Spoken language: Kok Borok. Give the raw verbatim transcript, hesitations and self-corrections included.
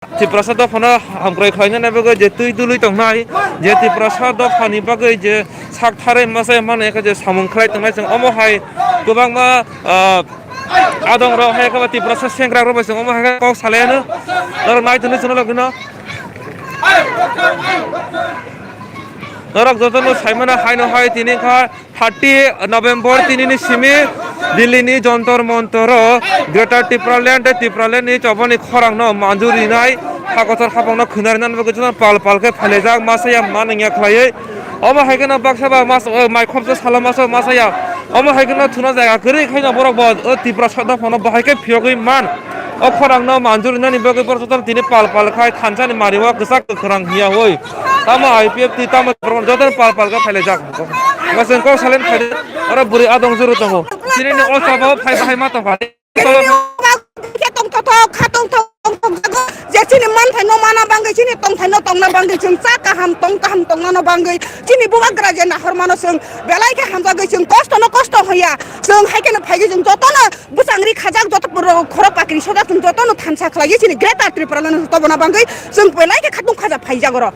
Tiprasa dophano hamkrai khlaina bagwi je twi dului tongnai, je Tiprasa dophani bagwi je sak tharwi masa mano ekha je samung khlai tongnai chwng omo hai kwbangma, ah, adong rok hai khe Tiprasa sengkrak rok bai chwng omo hai khe kok salai ano norok nai tongwi chwng logino. Norok jotono saimano haino hai tini kha thirty November tinini simi Delhi ni Jantar Mantar o Greater Tipraland tei Tipraland ni chobani khorang no manjur rinai, hakotor hapang no khwna rinani bagwi jotono pal pal khe phailajak masa ya manung ya khlaiwi. Omo hai kheno baksa ba mas-, o, mai khopsa salo masa masa ya. Omo hai kheno thuno jaga kwrwi khaino borok bo o Tiprasa dophano bahai khe phiyogwi man. O khorang no manjur rinani bagwi borok jotono tini pal pal khai thansa ni mari o kwchak kwkhwrang hiya hoi. Tamo I P F T tamo borok jotono pal pal khe phailajak. Maseng kok salen khai oro bwrwi adong juru tongo. Chini ni o sabo phai bahai ma tongkha. Khe tongthothok, kha tongthok, tongthok jago. Je chini manthai no mana bangwi, chini tongthai no tongna bangwi, chwng cha kaham, tong kaham tongnano bangwi, chini bubagra je nahor mano chwng belai khe hamjagwi chwng kosto no kosto hoya. Chwng hai kheno phaigwi chwng jotono bwchangri khajak, joto khoro pakri sojak, chwng jotono thansa khlaiwi chini Greater Tipraland no tobona bangwi chwng belai khe khatung khaja phaijak oro.